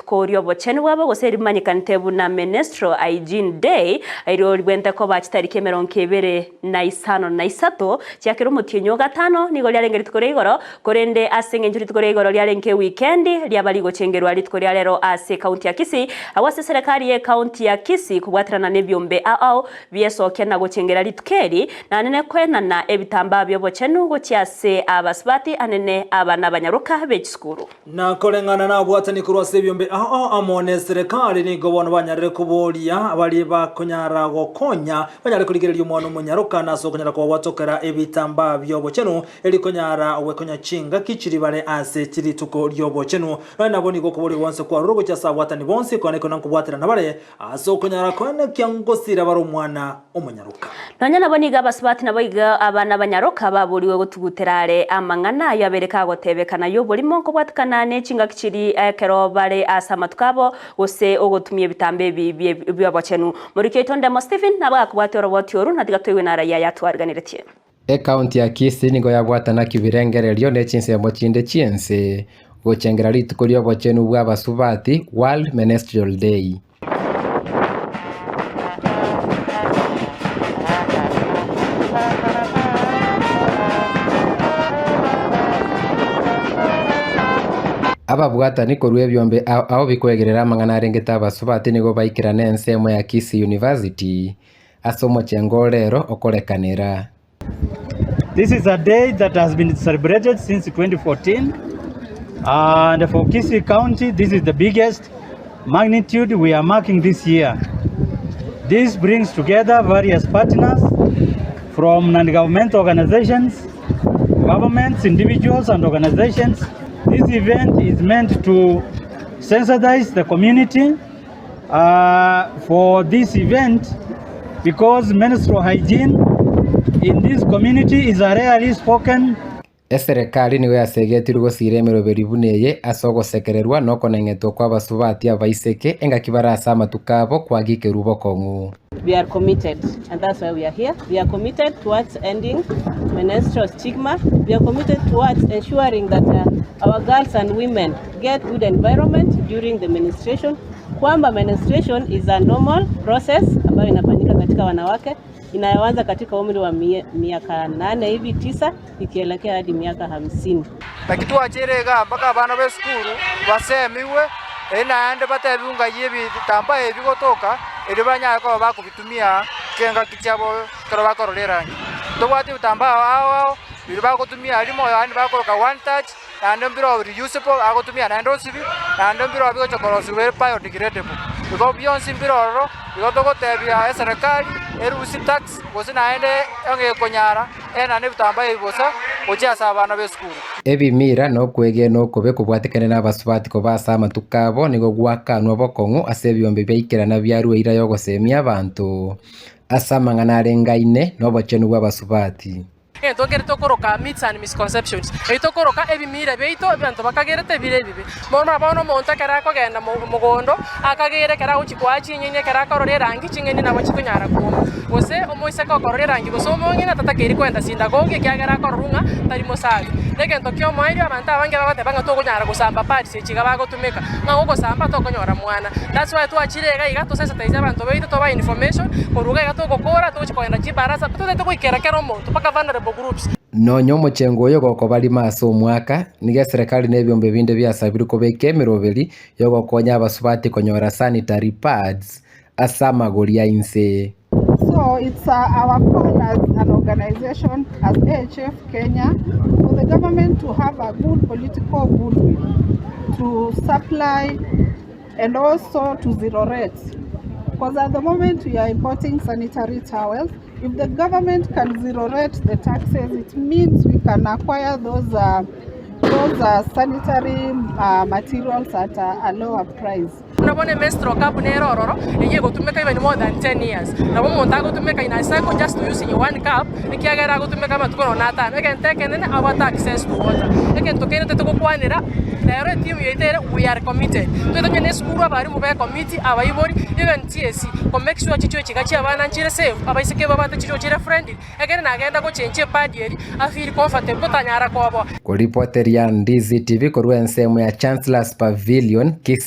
rituko ri'obochenu bwabo gose rimanyekanete buna Menstrual Hygiene Day, erio ribwente koba chitariki emerongo ebere na isano na isato chia kera omotienyi o gatano, nigo riarenge rituko ria igoro, korende ase engencho rituko ria igoro riarenge ewikendi, riaba rigochengerwa rituko ria rero ase ekaunti ya Kisii, agwo ase eserekari y'ekaunti ya Kisii kobwaterana nebiombe ao ao biesokia na gochengera rituko eri, na koenana ebitambaa bi'obochenu gochia ase abasubati anene aba nabanyaroka be chisukuru. Na koreng'ana nabwatani korwa ase ebiombe ao ao amo neserekari, nigo bono banyarire koboria baria bakonyara gokonya banyare korigereria omwana omonyaroka, na ase okonyara kobabwatokera ebitambaa bi'obochenu, erio konyara gwekonya chingaki chiria bare ase rituko ri'obochenu. Nonya nabo nigo okoboria gwonsi kwarure gochia ase abwatani bonsi, kwane kona nkobwaterana bare Ase okonyara koenekia ngosira bare omwana omonyaroka. Nonya nabo nigo abasubati naboigo abana abanyaroka baborigwe gotugutera are amang'ana ayio abere kagotebekana y'oborimo nkobwatikana ne chingaki chiria ekero bare ase amatuko abo gose ogotumia ebitambo ebi bi'obochenu. Moriki oito Ndemo Stephen nabo agakobwatia oroboti oru na tiga toigwe naraia ayatwariganeretie. Ekaunti ya Kisii nigo yabwatana kibirengererio ne chinsemo chinde chi'ense gochengera rituko ri'obochenu bw'abasubati, World Menstrual Day. Ababwatani korwa ebiombe ao ao bikwegerera amang'ana arengete abasubati nigo baikerana ensemo ya Kisii University ase omochengo o rero okorekanera. This is a day that has been celebrated since 2014 and for Kisii County this is the biggest magnitude we are marking this year. This brings together various partners from non-governmental organizations, governments, individuals and organizations. This event is meant to sensitize the community uh, for this event because menstrual hygiene in this community is a rarely spoken Eserekari nigo yasegetirwe gosiira emeroberi buna eye ase ogosekererwa na okoneng'etwa kw'abasubati abaiseke engaki bare ase amatuko abo kwagikerwe bokong'u. We are committed and that's why we are here. We are committed towards ending menstrual stigma. We are committed towards ensuring that uh, our girls and women get good environment during the menstruation, kwamba menstruation is a normal process ambayo inafanyika katika wanawake inayoanza katika umri wa miaka nane hivi tisa ikielekea hadi miaka hamsini. Naki twachire igaa mpaka abana b'esukuru basemigwe, erio naende batebiwe ng'ai ebitambaa ebi bigotoka, erio banyare koba bakobitumia chingaki chiabo ekero bakorora erangi. Ntobwate ebitambaa ao ao biria bagotumia rimo yaani bakoroka one touch, naende mbirobio reusable agotumia naende osibi, naende mbirobio bigocha korosiwa ere biodegradable. Igo bionsi mbire ororo, igo togotebia eserekari erusie tax gose naende onye gekonyara eenane ebitambaa ebi bosa gochia ase abana b'esukuru. Ebimira na okwegena okobe kobwatekane nabasubati koba ase amatuko abo nigo gwakanwa bokong'u ase ebiombe biaikerana biarua eira y'ogosemia abanto ase amang'ana arengaine nobochenu bw'abasubati. Egento nkere tokoroka myths and misconceptions, eyio tokoroka ebimira biaito ebinto bakagerete bire ebibe. Bono bono omonto ekero akogenda mogondo, akagere ekero agochia koaa chinyeni ekero akorora erangi, ching'eni nabo chikonyara kuoma. Gose omoiseke okorora erangi gose omong'ina tatakeiri kogenda sindagogi ekiagera akororwa ng'a tari mosabi. Na egento kia omoerio abanto abange bagoteba ng'a tokonyara gosamba pads echi iga bagotumeka, ng'a gogosamba tokonyora mwana. That's why twachire iga iga tosensitize abanto baito tobae information, korwa iga iga togokora togochia kogenda chibarasa, totagete goikera kera omonto mpaka vulnerable groups. Nonya omochengo oyo gokoba rimo ase omwaka, nigo eserekari na ebiombe binde biasabirwe kobeka emeroberi yogokonya abasubati konyora sanitary pads ase amagori a inse. So it's our call as an organization as AHF Kenya for the government to have a good political goodwill to supply and also to zero rates because at the moment we are importing sanitary towels if the government can zero rate the taxes it means we can acquire those uh, those uh, sanitary uh, materials at a, a lower price Buna bono emenstrual cup nere ororo, eyio egotumeka even more than 10 years. Nabo omonto agotumeka in a cycle just using one cup, ekiagera agotumeka amatuko nonya na atano. Egento ekenene abwate access to water. Egento kende tote gokwanera, rero etimu yaito ere we are committed. Toete onye na esukuru abarimu be committee, abaibori, even TSC, ko make sure chichoo echi iga chia abana nchire safe, abaiseke babwate chichoo chire friendly, ekero nagenda gochenchia epad eria, a feel comfortable tanyara koboa. Koripoteria Ndizi TV korwa ensemo ya Chancellor's Pavilion, Kisii.